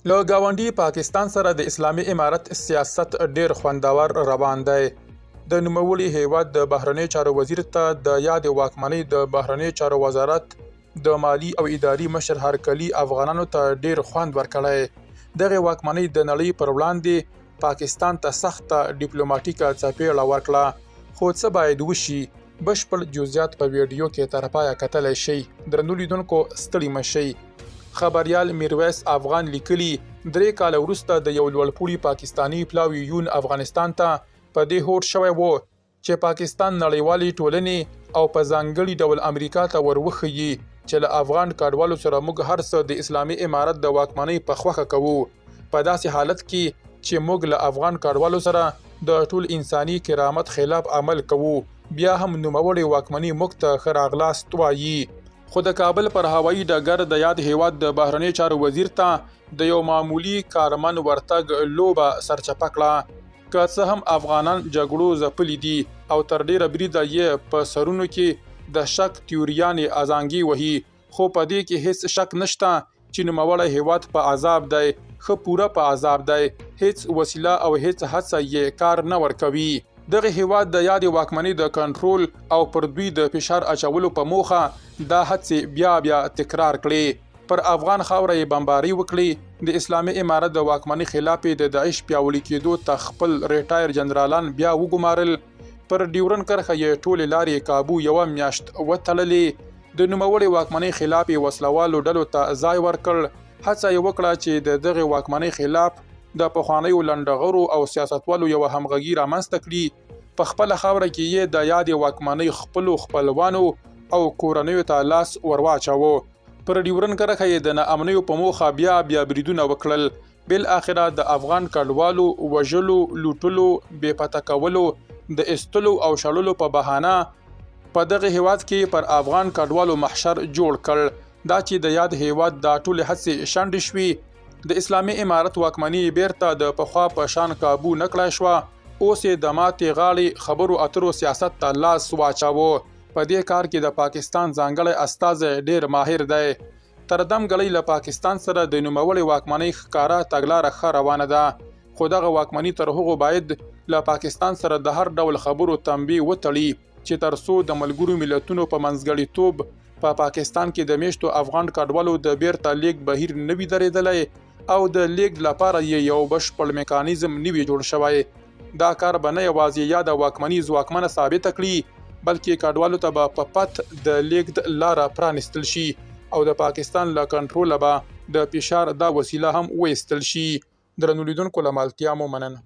له ګاونډي پاکستان سره د اسلامي امارت سیاست ډېر خوندور روان دی. د نوموړي هېواد د بهرنیو چارو وزیر ته د یادې واکمنۍ د بهرنیو چارو وزارت د مالي او اداري مشر هرکلي افغانانو ته ډېر خوند ورکړی. دغې واکمنۍ د نړۍ پر وړاندې پاکستان ته سخته ډیپلوماټیکه څپېړه ورکړه. خو څه باید وشي؟ بشپړ جزئیات په ویډیو کې تر پایه کتلی شئ. درنو لیدونکو ستړي مه شئ. خبریال میرویس افغان لیکلي، 3 کاله وروسته د یو لوړپوړي پاکستاني پلاوي یون افغانستان ته په دې هوډ شوی و چې پاکستان نړیوالې ټولنې او په ځانګړي ډول امریکا ته ور وښيي چې له افغان کډوالو سره موږ هر څه د اسلامي امارت د واکمنۍ په خوښه کوو، په داسې حالت کې چې موږ له افغان کډوالو سره د ټول انساني کرامت خلاف عمل کوو، بیا هم نوموړې واکمني موږ ته ښه راغلاست وایي. خو د کابل پر هوایي ډګر د یاد هیواد د بهرنیو چارو وزیر ته د یو معمولي کارمند ورتګ لوبه سرچپه کړه. که څه هم افغانان جګړو ځپلي دي او تر ډېره بریده یې په سرونو کې د شک تیوریانې ازانګې وهي، خو په دې کې هیڅ شک نشته چې نوموړی هیواد په عذاب دی، ښه پوره په عذاب دی، هیڅ وسیله او هیڅ هڅه یې کار نه ورکوي. دغه هیواد د یادې واکمنۍ د کنټرول او پر دوی د فشار اچولو په موخه دا هڅې بیا بیا تکرار کړې. پر افغان خاوره یې بمبارۍ وکړې، د اسلامي امارت د واکمنۍ خلاف یې د داعش پیاوړي کېدو ته خپل ریټایر جنرالان بیا وګمارل، پر ډیورن کرښه یې ټولې لارې کابو یوه میاشت وتړلې، د نوموړې واکمنۍ خلاف یې وسلهوالو ډلو ته ځای ورکړ، هڅه یې وکړه چې د دغې واکمنۍ خلاف د پخوانیو لنډغرو او سیاستوالو یوه همغږي رامنځته کړي. په خپله خاوره کې یې د یادې واکمنۍ خپلو خپلوانو او کورنیو ته لاس ورواچاوه. پر ډیورن کرښه یې د ناامنیو په موخه بیا بیا بریدونه وکړل. بالاخره د افغان کډوالو وژلو، لوټلو، بې پته کولو، د ایستلو او شړلو په بهانه په دغه هیواد کې پر افغان کډوالو محشر جوړ کړ. دا چې د یاد هیواد دا ټولې هڅې شنډې شوې، د اسلامي امارت واکمني یې بیرته د پخوا په شان کابو نه کړای شوه، اوس یې د ماتې غاړې خبرو اترو سیاست ته لاس واچاوه. په دې کار کې د پاکستان ځانګړی استازی ډېر ماهر دی. تر دم ګړۍ له پاکستان سره د نوموړې واکمنۍ ښکاره تګلاره ښه روانه ده، خو دغه واکمني تر هغو باید له پاکستان سره د هر ډول خبرو تنبې وتړي چې تر څو د ملګرو ملتونو په منځګړیتوب په پاکستان کې د میشتو افغان کډوالو د بیرته لیږد بهیر نه وي درېدلی او د لیږد لپاره یې یو بشپړ میکانیزم نه وي جوړ شوی. دا کار به نه یوازې یاده واکمني ځواکمنه ثابته کړي، بلکې کډوالو ته به په پت د لیږد لاره پرانیستل شي او د پاکستان له کنټروله به د فشار دا وسیله هم وایستل شي. درنو لیدونکو، له ملتیا مو مننه.